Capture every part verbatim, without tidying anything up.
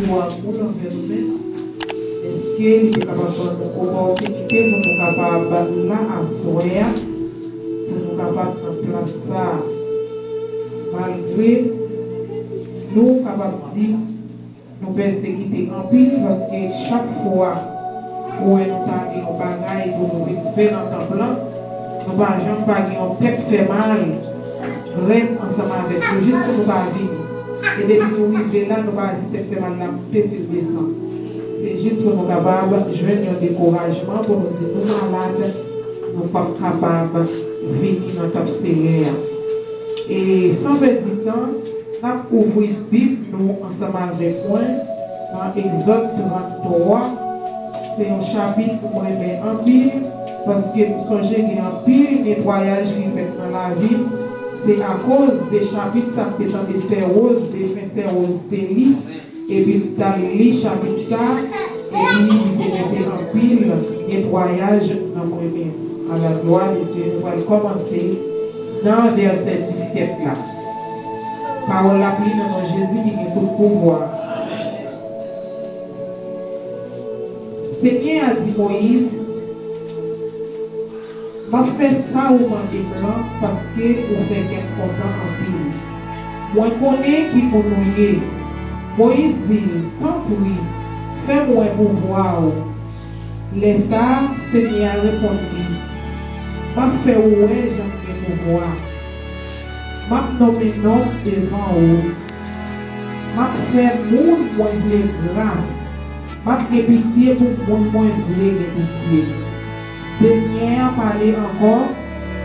Pou amoul anvè nou menm, èske li te kapab ban nou opòtinite pou nou kapab la aswè a, pou nou kapab nan plas sa a? Malgre nou kapab di nou pèsekite anpil, paske chak fwa ou wè nou ta gen yon bagay pou nou vin fè nan tanp lan, nou pa janm pa gen yon tèt fè mal, rèd ansanm avèk nou, jis pou nou pa vini. E depi nou rive la, nou pa di tèt fè mal la moute, se desann. Se jis pou nou kapab jwenn yon dekourajman, pou nou di nou malad, nou p ap kapab vini nan tanp Senyè a. E san pèdi tan, n ap ouvri Bib nou ansanm avèk mwen nan Egzòd tranntwa. Se yon chapit mwen renmen anpil, paske m sonje gen anpil netwayaj ki fèt nan lavi m. Se akoz de chapit sa m te tande Sè Woz, defen Sè Woz te li, epi m t al li chapit sa, epi li te mete anpil netwayaj nan mwen menm. A la glwa de Dye, nou pral kòmanse nan vèsè disèt la. Pawòl la ap li nan non Jezi ki gen tout pouvwa. Senyè a di Moyiz, "M ap fè sa ou mande m lan, paske ou fè kè m kontan anpil. Mwen konnen ki moun ou ye." Moyiz di l, "Tanpri, fè m wè pouvwa ou." Lè sa a, Senyè a reponn li, "M ap fè ou wè jan m gen pouvwa. M ap nonmen non m devan ou. M ap fè moun mwen vle gras. M ap gen pitye pou moun mwen vle gen pitye." Senyè a pale ankò,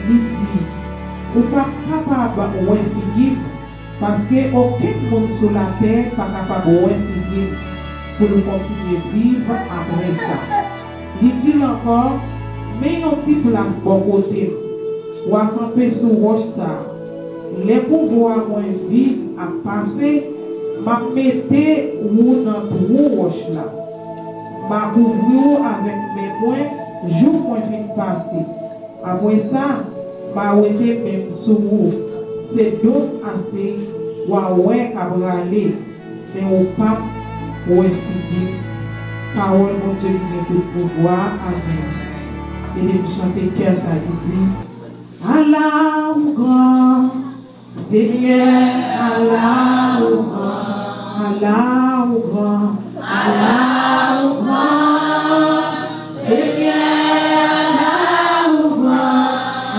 li di, "Ou p ap kapab wè figi m, paske okenn moun sou latè pa kapab wè figi m pou l kontinye viv apre sa." Li di l ankò, "Men yon ti plas bò kote m. W a kanpe sou wòch sa a. Lè pouvwa mwen viv ap pase, m ap mete ou nan twou wòch la. M a kouvri w avèk men mwen jouk mwen fin pase. Apre sa, m a wete men m sou ou. Se do m ase w a wè k ap rale, men ou p ap wè figi m." Pawòl Bondye ki gen tout pouvwa. Amèn. Ede m chante kè sa ki di, Ala ou gran, Senyè, ala ou gran, ala ou gran, ala ou gran, Senyè, ala ou gran,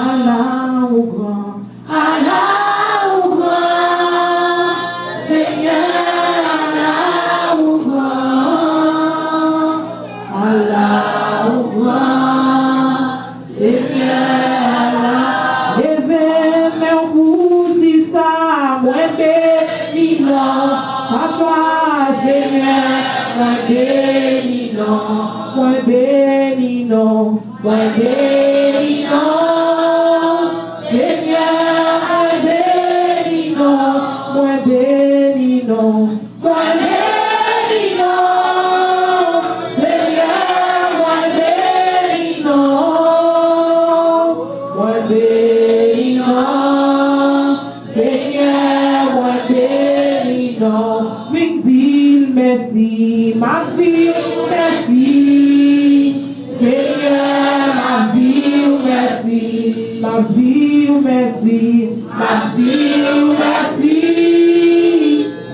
ala ou gran, ala ou gran, Senyè, ala ou gran, ala ou gran. Senyè, ala. Leve men w pou di sa, mwen beni non, Papa, Senyè, mwen beni non, mwen beni non, mwen beni non, Senyè, mwen beni non, mwen beni non. Mwen beni non, Senyè, mwen beni non, mwen beni non, Senyè, mwen beni non. Vin di l mèsi, m ap di w mèsi. Senyè, m ap di w mèsi, m ap di w mèsi, m ap di w mèsi.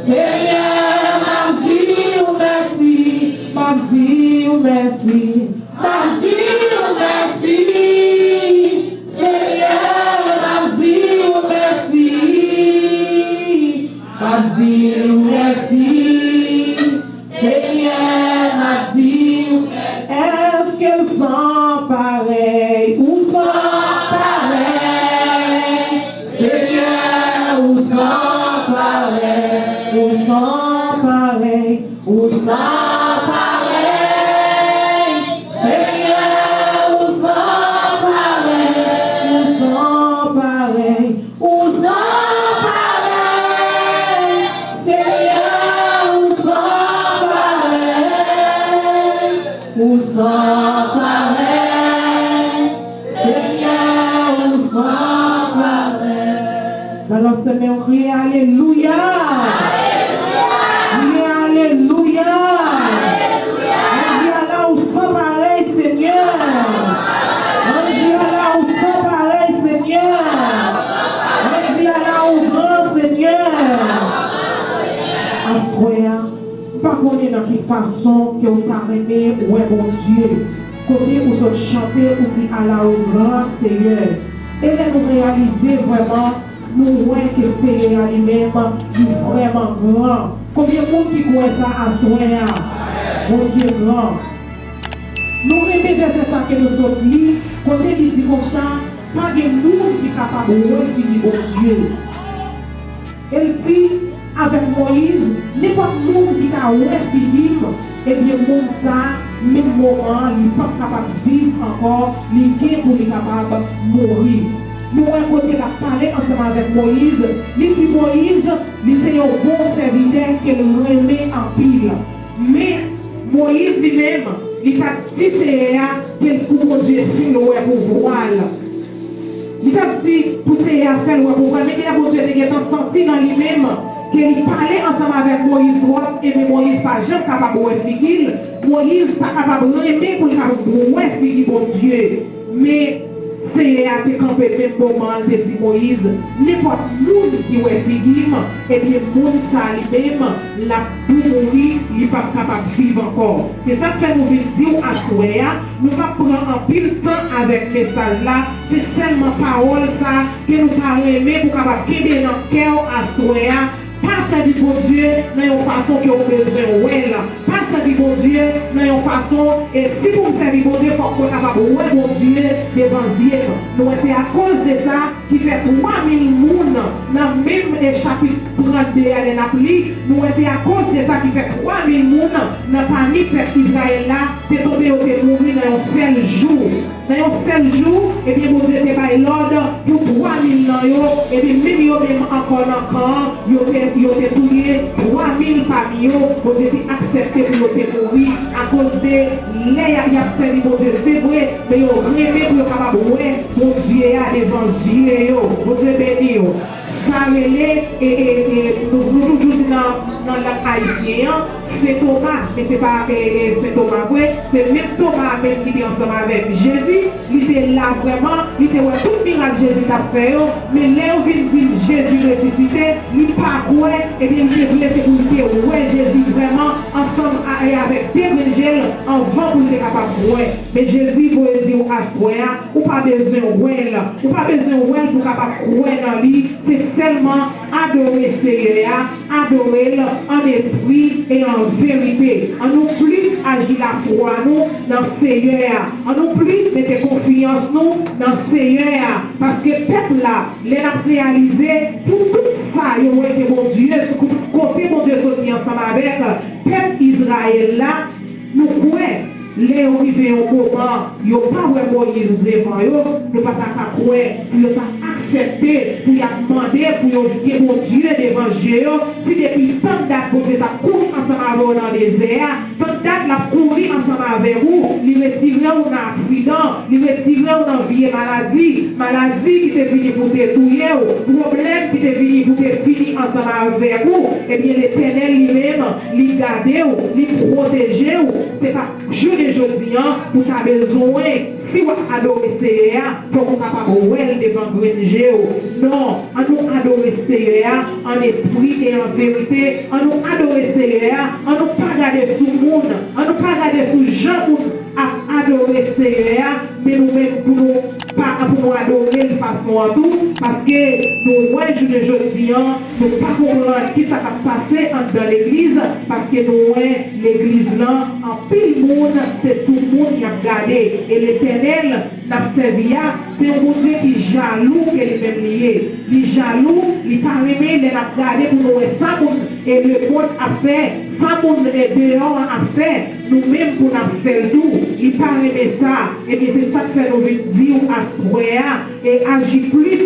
Senyè, m ap di w mèsi, m ap di w mèsi, m ap di w mèsi. Senyè, m ap di w mèsi, m ap di w mèsi. Senyè, m ap di w, èske l san parèy? Ou san parèy. Senyè, ou san parèy. Ou san parèy. Ou san parèy. Senyè, ou san parèy. Ou san parèy. Ou san parèy, Senyè, ou san parèy, ou san parèy, Senyè, ou san parèy. Balanse men w, kriye alelouya! Kriye alelouya! Pa konnen nan ki fason ke w ta renmen wè Bondye. Kote ou sot chante, ou di, "Ala ou gran, Seyè." E lè nou reyalize vrèman, nou wè ke Seyè a li menm, li vrèman gran. Konbyen moun ki kwè sa aswè a? Bondye gran. Nou renmen vèsè sa ke nou sot li, kote li di konsa, pa gen moun ki kapab wè figi Bondye. E l di avèk Moyiz, nenpòt moun ki ta wè figi m, ebyen, moun sa a, menm moman an, li p ap kapab viv ankò, li gen pou li kapab mouri. Nou wè kote l ap pale ansanm avèk Moyiz, li di Moyiz, li se yon bon sèvitè ke l renmen anpil. Men, Moyiz li menm, li t ap di Seyè a ke l pou Bondye fè l wè pouvwa l. Li t ap di pou Seyè a fè l wè pouvwa l. Men genlè Bondye te gentan santi nan li menm ke li pale ansanm avèk Moyiz twòp, ebyen Moyiz pa janm kapab wè figi l. Moyiz pa kapab renmen pou l kapab wè figi Bondye. Men, Seyè a te kanpe menm moman an, te di Moyiz, nenpòt moun ki wè figi m, ebyen, moun sa a li menm, l ap tou mouri, li p ap kapab viv ankò. Se sa k fè nou vin di w aswè a, nou p ap pran anpil tan avèk mesaj la, se sèlman pawòl sa a ke nou ta renmen pou w kapab kenbe nan kè w aswè a, pa sèvi Bondye nan yon fason ke w bezwen wè l. Pa sèvi Bondye nan yon fason, e si pou m sèvi Bondye, fòk mwen kapab wè Bondye devan zye m. Nou wè, se akoz de sa ki fè twa mil moun nan menm, e, chapit trannde a, lè n ap li, nou wè, se akoz de sa ki fè twa mil moun nan pami pèp Izrayèl la te tonbe, yo te mouri nan yon sèl jou. Nan yon sèl jou, ebyen, Bondye te bay lòd pou twa mil nan yo, ebyen, menm yo menm ankò nan kan an, yo te, yo te touye twa mil pami yo. Bondye te aksepte pou yo te mouri akoz de lè y ap, y ap sèvi Bondye, se vre, men yo renmen pou yo kapab wè Bondye a devan zye yo. Bondye beni w. Sa rele, e, e, e, nou, nou toujou di nan, nan lang ayisyen an, Sen Toma, men se pa, e, e, Sen Toma vre, se menm Toma menm ki te ansanm avèk Jezi, li te la vrèman, li te wè tout mirak Jezi t ap fè yo, men lè yo vin di l Jezi resisite, li pa kwè, ebyen, li te vle se pou li te wè Jezi vrèman ansanm a, e avèk de grenn je l anvan pou li te kapab kwè. Men Jezi voye di w aswè a, ou pa bezwen wè l. Ou pa bezwen wè l pou w kapab kwè nan li. Se sèlman adore Seyè a, adore l an espri e an verite. An nou plis aji lafwa nou nan Seyè a. An nou plis mete konfyans nou nan Seyè a. Paske pèp la, lè n ap reyalize pou tout sa yo wè ke Bondye, pou tout kote Bondye soti ansanm avèk, pèp Izrayèl la, nou kwè, lè yo rive yon moman, yo pa wè Moyiz devan yo, yo pa ta ka kwè pou yo ta aksepte pou y ap mande pou yo gen Bondye devan je yo, si depi tann dat Bondye t ap kouri ansanm avè w nan dezè a, tann dat l ap kouri ansanm avèk ou, li retire w nan aksidan, li retire w nan vye maladi, maladi ki te vini pou te touye w, pwoblèm ki te vini pou te fini ansanm avèk ou, ebyen, Letènèl li menm, li gade w, li pwoteje w. Se pa jounen jodi an pou w ta bezwen, si w ap adore Seyè a, fòk ou kapab wè l devan grenn je w. Non, an nou adore Seyè a an espri e an verite. An nou adore Seyè a, an nou pa gade sou moun, an nou pa gade sou jan moun ap adore Seyè a, men nou menm pou nou pa pou nou adore l fason an tou, paske nou wè jounen jodi an, nou pa konprann kisa k ap pase anndan legliz, paske nou wè legliz lan, anpil moun, se sou moun y ap gade. E Letènèl n ap sèvi a, se yon Bondye ki jalou ke li menm li ye. Li jalou, li pa renmen lè n ap gade pou nou wè sa moun e lemonn ap fè, sa moun e deyò an ap fè, nou menm pou n ap fè l tou. Li pa renmen sa. Ebyen, se sa k fè nou vin di w aswè a, e aji plis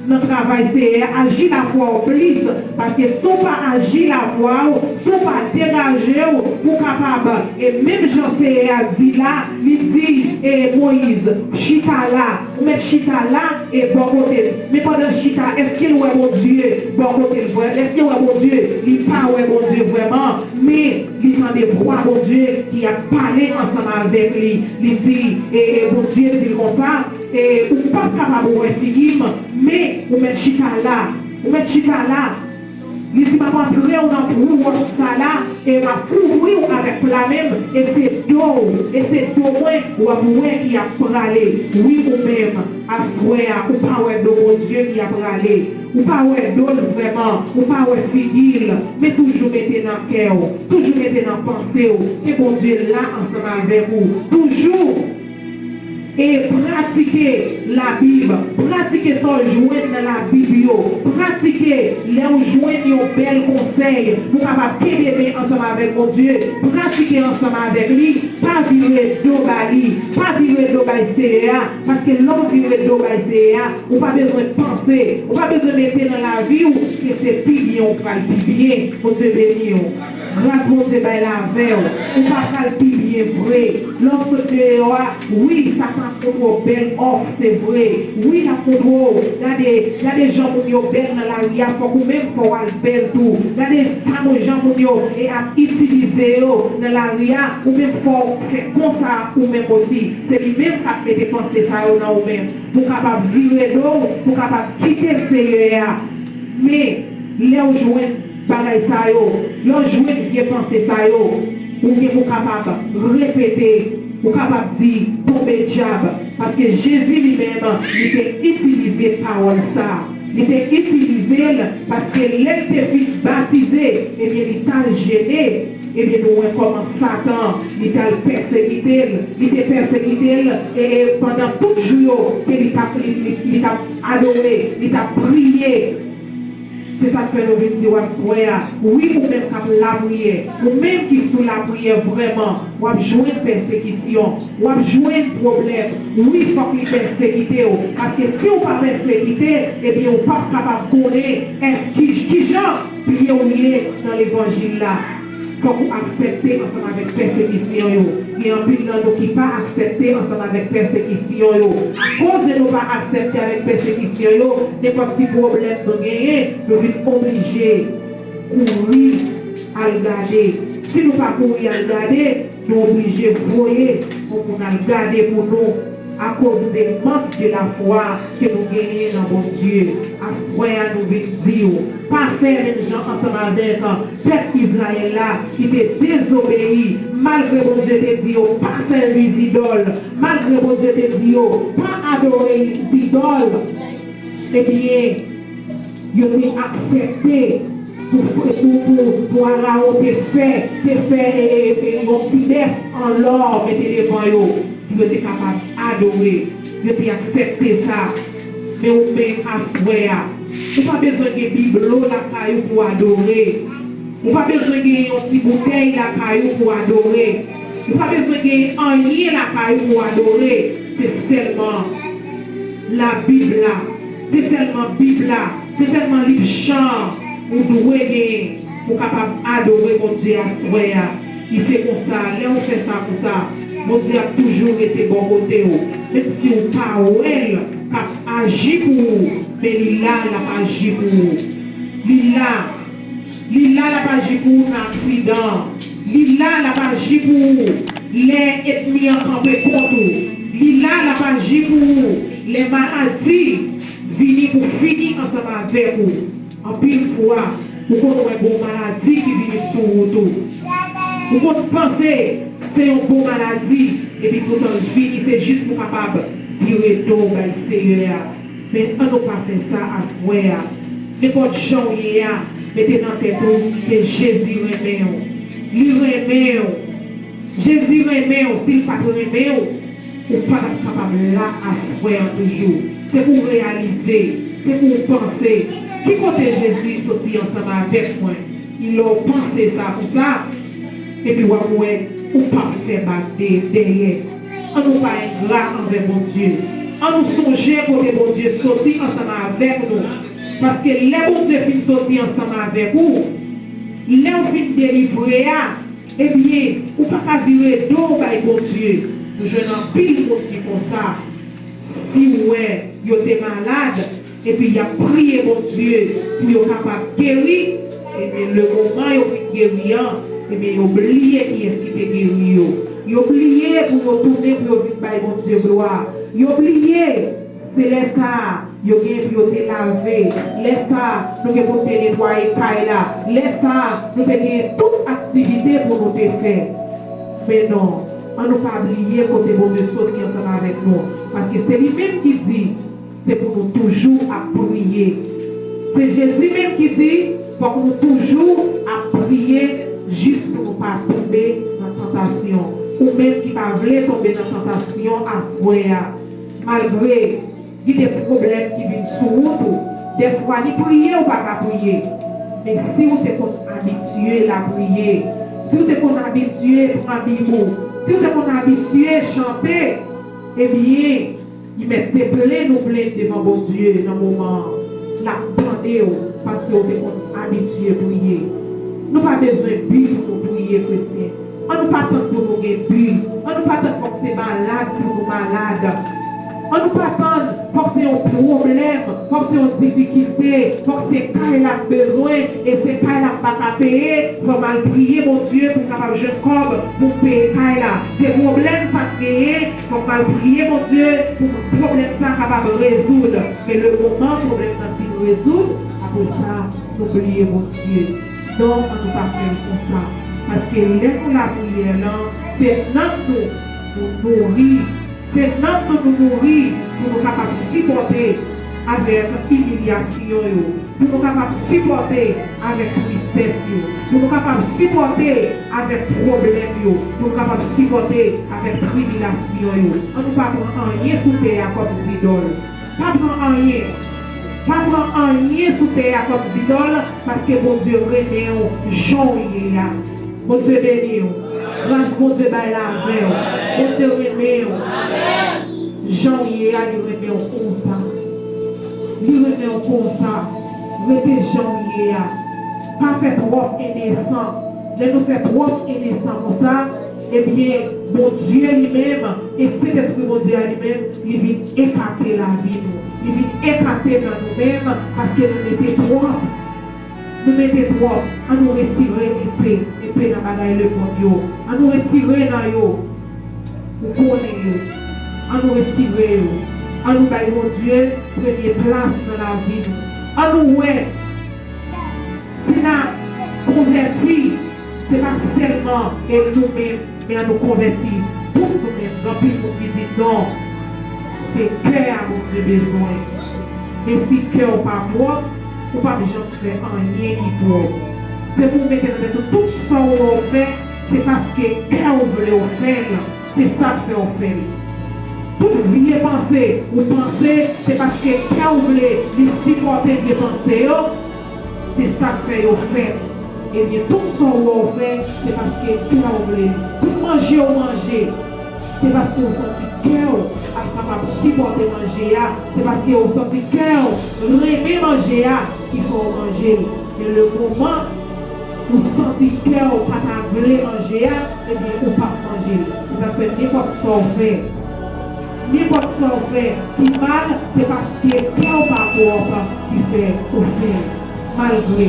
nan travay Seyè a, aji lafwa w plis, paske si w pa aji lafwa w, si w pa degaje w pou w kapab, e menm jan Seyè a di la, li di, e Moyiz, chita la, ou mèt chita la, e bò kote m. Men pandan chita, èske l wè Bondye bò kote l vrè? Èske l wè Bondye? Li pa wè Bondye vrèman, men li tande vwa Bondye ki ap pale ansanm avèk li. Li di, e, e Bondye di l konsa, e, ou p ap kapab wè figi m, men ou mèt chita la. Ou mèt chita la. Li di, "M ap antre w nan twou wòch sa la, e m ap kouvri w avèk pla men m, e se do w, e se do mwen w ap wè ki ap prale." Wi, ou menm, aswè a, ou pa wè do Bondye ki ap prale. Ou pa wè do l vrèman, ou pa wè figi l, men toujou mete nan kè w, toujou mete nan panse w, ke Bondye la ansanm avèk ou. Toujou E pratike Labib, pratike sa w jwenn nan Labib yo, pratike lè w jwenn yon bèl konsèy pou w kapab kenbe men ansanm avèk Bondye, pratike ansanm avèk li, pa vire do ba li, pa vire do bay Seyè a, paske lè w vire do bay Seyè a, ou pa bezwen panse, ou pa bezwen mete nan lavi w ke se pi byen ou pral pi byen. Bondye beni w. Gras Bondye bay la avè w. Ou pa pral pi byen vre. Lè w sot deyò a, wi, Satan ap montre w bèl òf, se vre. Wi, l ap montre w, gade, gade jan moun yo bèl nan lari a, fòk ou menm fò w al bèl tou. Gade sa moun, jan moun yo e ap itilize yo nan lari a, ou menm fò w fè konsa ou menm osi. Se li menm k ap mete panse sa yo nan ou menm. Pou w kapab vire do w, pou w kapab kite Seyè a. Men, lè w jwenn bagay sa yo, lè w jwenn vye panse sa yo, ou gen pou kapab repete, ou kapab di, "Tonbe dyab," paske Jezi li menm, li te itilize pawòl sa. Li te itilize l paske lè l te fin batize, ebyen, li t al jene. Ebyen, nou wè kòman Satan, li t al pèsekite l, li te pèsekite l, e, e pandan tout jou yo, ke li t ap, li, li, li t ap adore, li t ap priye. Se sa k fè nou vin di w aswè a, wi, ou menm k ap lapriyè, ou menm ki sou lapriyè vrèman, w ap jwenn pèsekisyon, w ap jwenn pwoblèm. Wi, fòk li pèsekite w, paske si w pa pèsekite, ebyen, ou p ap kapab konnen èske ki, kijan pye w ye nan levanjil la. Fòk ou aksepte ansanm avèk pèsekisyon yo. Gen anpil nan nou ki pa aksepte ansanm avèk pèsekisyon yo. Akoz de nou pa aksepte avèk pèsekisyon yo, nenpòt ti pwoblèm nou genyen, nou vin oblije kouri al gade. Si nou pa kouri al gade, nou oblije voye yon moun al gade pou nou. Akoz de mank de lafwa ke nou genyen nan Bondye, aswè a nou vin di w, pa fè menm jan ansanm avèk pèp Izrayèl la ki te dezobeyi, malgre Bondye te di yo pa sèvi zidòl, malgre Bondye te di yo pa adore zidòl, ebyen, yo te aksepte pou, pou, pou, pou Arawon te fè, te fè, e, e, e, yon ti bèf an lò mete devan yo, pou yo te kapab adore. Yo te aksepte sa. Men ou menm aswè a, ou pa bezwen gen biblo lakay ou pou adore. Ou pa bezwen gen yon ti boutèy lakay ou pou adore. Ou pa bezwen gen anyen lakay ou pou adore. Se sèlman Labib la. Se sèlman Bib la. Se sèlman liv chan an ou dwe genyen pou w kapab adore Bondye aswè a. E se konsa, lè w fè sa konsa, Bondye ap toujou rete bò kote w. Menm si w pa wè l k ap aji pou ou, men li la, l ap aji pou ou. Li la. Li la, l ap aji pou ou nan aksidan. Li la, l ap aji pou ou lè ènmi an kanpe kont ou. Li la, l ap aji pou ou lè maladi vini pou fini ansanm avèk ou. Anpil fwa, ou konn wè gon maladi ki vini sou wout ou. Ou konn panse se yon bon maladi, epi poutan l vini, se jis pou w kapab vire do w bay Seyè a. Men ann nou pa fè sa aswè a. Nenpòt jan w ye a, mete nan tèt ou ke Jezi renmen w. Li renmen w. Jezi renmen w. Si l pa t renmen w, ou pa t ap kapab la aswè an toujou. Se pou w reyalize, se pou w panse, ki kote Jezi soti ansanm avèk mwen? Lè w panse sa konsa, epi w ap wè ou p ap fè bak de, dèyè. Ann nou pa engra anvè Bondye. Ann nou sonje kote Bondye soti ansanm avèk nou. Paske lè Bondye fin soti ansanm avèk ou, lè w fin delivre a, ebyen, ou pa ka vire do w bay Bondye. Nou jwenn anpil moun ki konsa. Si w wè yo te malad, epi y ap priye Bondye pou yo kapab geri, ebyen, lemoman yo fin geri an, ebyen, yo bliye kiyès ki te geri yo. Yo bliye pou yo tounen pou yo vin bay Bondye glwa. Yo bliye Se lè sa a, yo gen pou yo te lave. Lè sa a, nou gen pou nou te netwaye kay la. Lè sa a, nou te gen tout aktivite pou nou te fè. Men non, ann nou pa bliye kote Bondye sot ki ansanm avèk nou. Paske se li menm ki di, se pou nou toujou ap priye. Se Jezi menm ki di, fòk nou toujou ap priye jis pou nou pa tonbe nan tantasyon. Ou menm ki pa vle tonbe nan tantasyon aswè a, malgre gen de pwoblèm ki vin sou wout ou, dèfwa ni priye ou pa ka priye. Men si ou te konn abitye lapriyè, si ou te konn abitye pran Bib ou, si ou te konn abitye chante, ebyen, li mèt se plenn ou plenn devan Bondye nan moman an. L ap tande w, paske ou te konn abitye priye. Nou pa bezwen bi pou nou priye, kretyen. Ann nou pa tann pou nou gen bi. Ann nou pa tann fòk se malad pou nou malad. Ann nou pa tann fòk se yon pwoblèm, fòk se yon difikilte, fòk se kay la m bezwen, e se kay la m pa ka peye, fò m al priye Bondye pou m kapab jwenn kòb pou m peye kay la. Se pwoblèm sa m genyen, fò m al priye Bondye pou pwoblèm sa kapab rezoud. Men lemoman pwoblèm nan fin rezoud, apre sa, nou bliye Bondye. Donk, ann nou pa fè l konsa. Paske lè nou lapriyè lan, se nanm nou nou nouri. Se nanm nou nou nouri pou nou kapab sipòte avèk imilyasyon yo, pou nou kapab sipòte avèk tristès yo, pou nou kapab sipòte avèk pwoblèm yo, pou nou kapab sipòte avèk tribilasyon yo. Ann nou pa pran anyen sou tè a kòm zidòl. Pa pran anyen. Pa pran anyen sou tè a kòm zidòl, paske Bondye renmen w jan w ye a. Bondye beni w. Gras Bondye bay la avè w. Bondye renmen w. Jan w ye a, li renmen w konsa. Li renmen w konsa. Rete jan w ye a. Pa fè twòp enesan. Lè nou fè twòp enesan konsa, ebyen, Bondye li menm, e Sentespri Bondye a li menm, li vin ekate lavi nou. Li vin ekate nan nou menm, paske nou mete twòp. Nou mete twòp. Ann nou retire epe, epe nan bagay lemonn yo. Ann nou retire nan yo. Ou konnen yo. Ann nou retire yo. Ann nou bay Bondye premye plas nan lavi nou. Ann nou wè si n ap konvèti, se pa sèlman e nou menm, men ann nou konvèti tout nou menm. Gen anpil moun ki di non, se kè a Bondye bezwen. Men si kè w pa pwòp, ou p ap janm fè anyen ki pwòp. Se pou w mete nan tèt ou tout sa w wè w fè, se paske kè w vle w fè l, se sa k fè w fè l. Tout vye panse ou panse, se paske kè w vle li sipòte vye panse yo, se sa k fè yo fèt. Ebyen, tout sa w wè w fè, se paske kè w vle li. Tout manje w manje, se paske w santi kè w ap kapab sipòte manje a, se paske w santi kè w renmen manje a ki fè w manje l. Men lemoman ou santi kè w pa ta vle manje a, ebyen, ou p ap manje l. Se sa k fè nenpòt sa w fè, nenpòt sa w fè ki mal, se paske kè w pa pwòp ki fè ou fè l. Malgre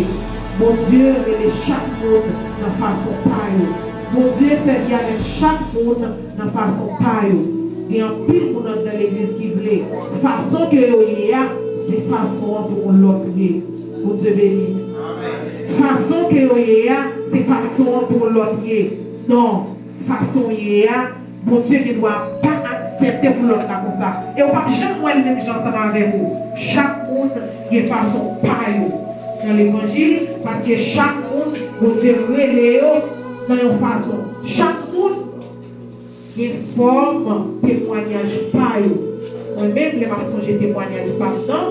Bondye rele chak moun nan fason pa yo. Bondye sèvi avèk chak moun nan fason pa yo. Gen anpil moun anndan legliz ki vle fason ke yo ye a, se fason an pou yon lòt ye. Bondye beni. Fason ke yo ye a, se fason an pou yon lòt ye. Non, fason w ye a, Bondye gen dwa pa aksepte pou lòt la konsa. E w p ap janm wè l menm jan ansanm avèk ou. Chak moun gen fason pa yo nan levanjil, paske chak moun, Bondye rele yo nan yon fason. Chak moun gen fòm temwayaj pa yo. Mwen menm, lè m ap sonje temwayaj pa m nan,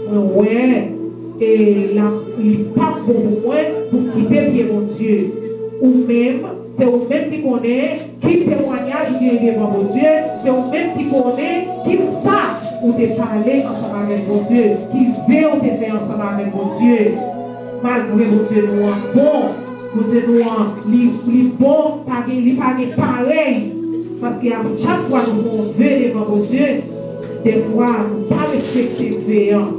mwen wè, e, l ap, li p ap bon pou mwen pou m kite pye Bondye. Ou menm, se ou menm ki konnen ki temwayaj ou gen devan Bondye, se ou menm ki konnen ki sa ou te pale ansanm avèk Bondye, ki ve ou te fè ansanm avèk Bondye. Malgre Bondye nou an bon, Bondye nou an, li, li bon, pa gen, li pa gen parèy. Paske a chak fwa nou fè yon ve devan Bondye, dèfwa nou pa respekte ve an.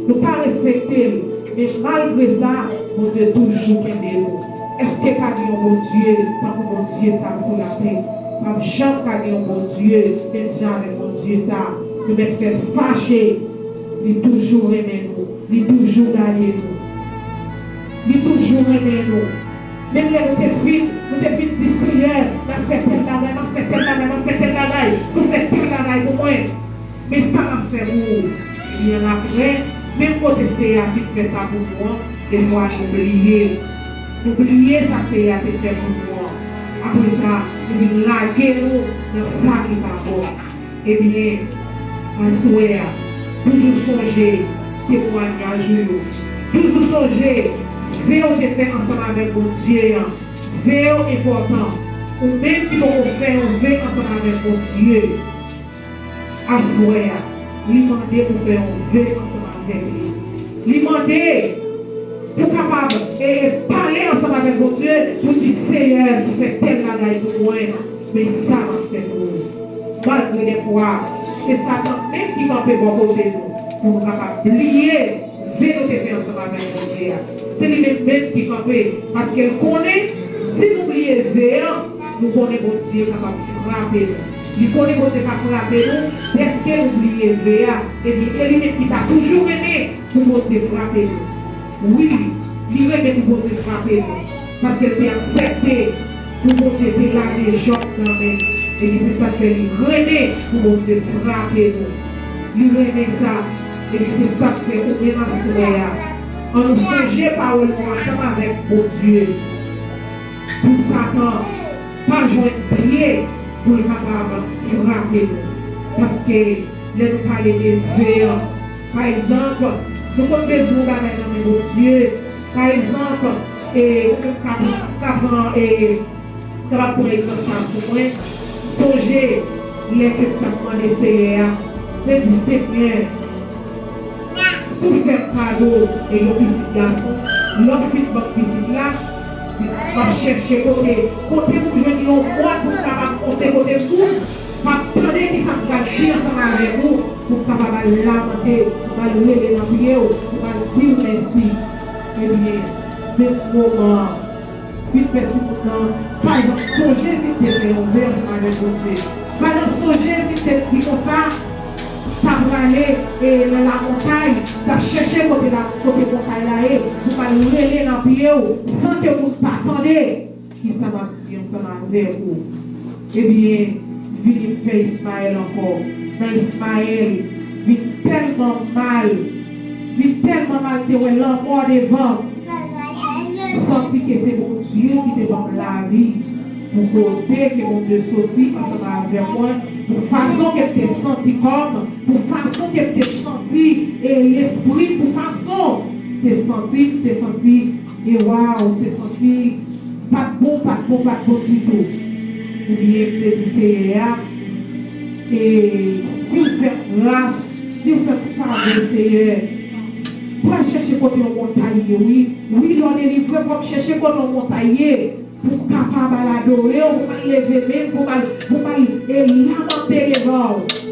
Nou pa respekte l. Men malgre sa, Bondye toujou kenbe nou. Èske ka gen yon Bondye tankou Bondye sa a sou latè? Pa p janm ka gen yon Bondye menm jan avèk Bondye sa a. Nou mèt fè fache, li toujou renmen nou, li toujou gade nou. Li toujou renmen nou. Menm lè nou te fin, nou te fin di, Seyè, m ap fè tèl bagay, m ap fè tèl bagay, m ap fè tèl bagay, nou fè tèl bagay pou mwen. Men sa m ap fè pou ou. Ebyen, apre, menm kote Seyè a fin fè sa pou nou an, defwa nou bliye. Nou bliye sa Seyè a te fè pou nou an. Apre sa, nou vin lage nou nan sa ki pa bon. Ebyen, aswè a, toujou sonje temwayaj ou yo. Toujou sonje ve w te fè ansanm avèk Bondye an. Ve yo enpòtan. Ou menm ki poko fè yon ve ansanm avèk Bondye, aswè a, li mande pou fè yon ve ansanm avèk li. Li mande pou kapab e, e pale ansanm avèk Bondye, pou di, Seyè, ou fè tèl bagay pou mwen, men sa m ap fè pou ou. Malgre defwa, se Satan menm ki kanpe bò kote nou, pou nou kapab bliye ve nou te fè ansanm avèk Bondye a. Se li menm menm ki kanpe, paske l konnen, si nou bliye ve a, nou konnen Bondye kapab frape nou. Li konnen Bondye ka frape nou, dèske nou bliye ve a, ebyen, e li menm ki ta toujou renmen pou Bondye frape nou. Wi, li renmen pou Bondye frape nou, paske l te aksepte pou Bondye te lage Jòb nan men l. Ebyen, se sa k fè li renmen pou Bondye frape nou. Li renmen sa. Ebyen, se sa k fè ou menm aswè a, ann nou sonje pawòl nou ansanm avèk Bondye. Pou Satan pa jwenn pye pou l kapab frape nou. Paske lè nou pale de ve an, pa egzanp, nou konn bezwen yon bagay nan men Bondye. Pa egzanp, e, ou menm ka, ka pran, e, kapab pran egzanp sa pou mwen. Sonje lè ke m t ap mande Seyè a, te di, Senyè, si w fè m kado e yon pitit gason, lè w fin ban m pitit la, m ap chèche kote, kote pou m jwenn yon mòn pou m kapab monte kote moun, m ap tande kisa m pral di ansanm avèk ou, pou m kapab al lamante, pou m al rele nan pye w, pou m al di w mèsi. Ebyen, menm moman an, vin fè timoun nan, pa egzanp, sonje si l te fè yon ve ansanm avèk Bondye. Pandan sonje si l te di konsa, sa prale, e, nan lamontay, sa chèche kote la, kote montay la ye, pou pa rele nan pye w, san ke moun pa tande kisa m ap di ansanm avèk ou. Ebyen, vini fè Ismayèl ankò. Nan Ismayèl, vin tèlman mal, vin tèlman mal, te wè lanmò devan. Santi ke se Bondye ki te ban m lavi, pou kote ke Bondye soti ansanm avèk mwen, pou fason ke m te santi kò m, pou fason ke m te santi, e lespri m, pou fason m te santi, m te santi, e waw, m te santi pa t bon, pa t bon, pa t bon ditou. Ebyen, m te di Seyè a, e si w fè m gras, si w fè m favè, Seyè, pral chèche kote yon montay ye, wi. Wi, lè w delivre, fò m chèche kote yon montay ye, pou m kapab al adore w, pou m al leve men m, pou m al, pou m al, e, lamante devan w.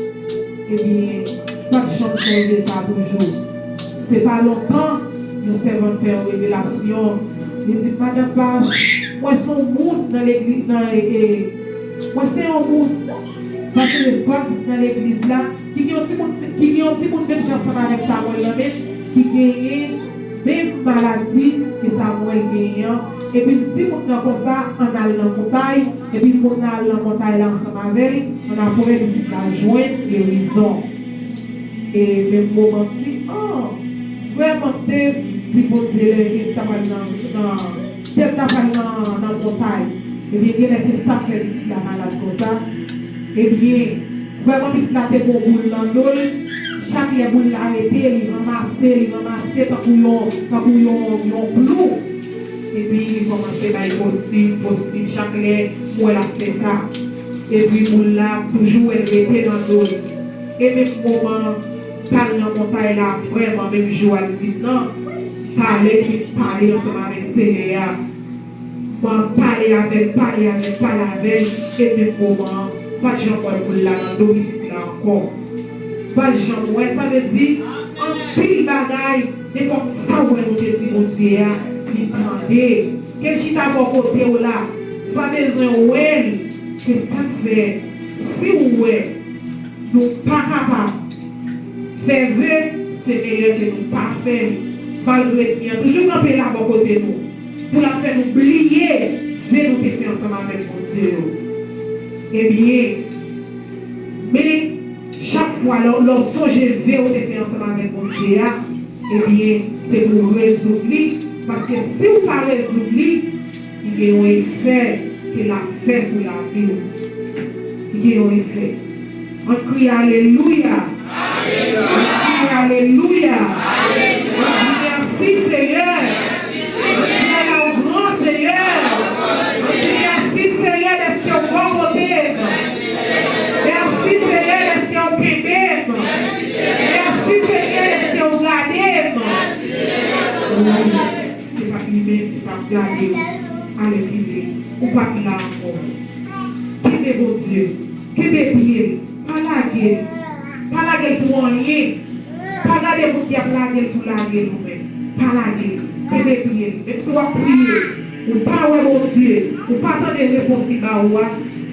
Ebyen, pa t janm sonje sa toujou. Se pa lontan, yon sèvant fè yon revelasyon. Li di, Madanm Bas, mwen se yon moun nan legliz, nan, e, e, mwen se yon moun, paske sèvant nan legliz la, ki gen yon timoun, ki gen yon timoun menm jan ansanm avèk Samuel nan, men ki genyen menm maladi ke Samuel genyen an. Epi l di moun nan konsa, ann al nan montay, epi moun nan al nan montay la ansanm avè l, annapre pitit la jwenn gerizon. E menm moman m di, an, vrèman m te di Bondye lè ke m t ap al nan, nan, lè m t ap al nan, nan montay. Ebyen, genlè se sa k fè pitit la malad konsa. Ebyen, vrèman pitit la te gen yon boul nan do l. Chak lè boul la rete, li ranmase, li ranmase tankou yon, tankou yon, yon klou. Epi li kòmanse bay posib, posib, chak lè m wè l ap fè sa. Epi boul la, m toujou wè l rete nan do l. E menm moman m t al nan montay la, vrèman, menm jou a l vin nan, m pale, epi m pale ansanm avèk Senyè a. Mwen pale avè l, pale avè l, pale avè l, e menm moman an, m pa t janm wè boul la nan do pitit la ankò. M pa t janm wè, sa vle di, anpil bagay, men kòm sa w wè nou te di Bondye a, li tande. Ke l chita bò kote w la, ou pa bezwen wè l, se sa k fè, si w wè, nou pa kapab Fè ve, se meyè ke nou pa fè, malgre li an toujou kanpe la bò kote nou, pou l ap fè nou bliye ve nou te fè ansanm avèk Bondye yo. Ebyen, men, chak fwa lè, lè w sonje ve w te fè ansanm avèk Bondye a, ebyen, se pou w rezoud li, paske si w pa rezoud li, li gen yon efè ke l ap fè sou lavi w. Li gen yon efè. Ann kriye alelouya! Ann kriye alelouya! Ann di mèsi, Seyè! Ann di ala w gran, Seyè! Ann di mèsi, Seyè, dèske w bò kote m. Mèsi, Seyè, dèske w kenbe m. Mèsi, Seyè, dèske w gade m. Wi. Se pa t li menm ki t ap gade w. Alèkile, ou pa t la ankò. Kenbe Bondye. Kenbe pye l. Pa lage l. Pa lage l pou anyen. Pa gade moun ki ap lage l pou lage l ou menm. Pa lage l. Kenbe pye l. Menm si w ap priye, ou pa wè Bondye, ou pa tande repons li ba ou a,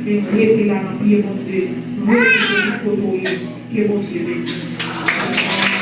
men rete la nan pye Bondye. Rete sou kote w ye. Ke Bondye beni w.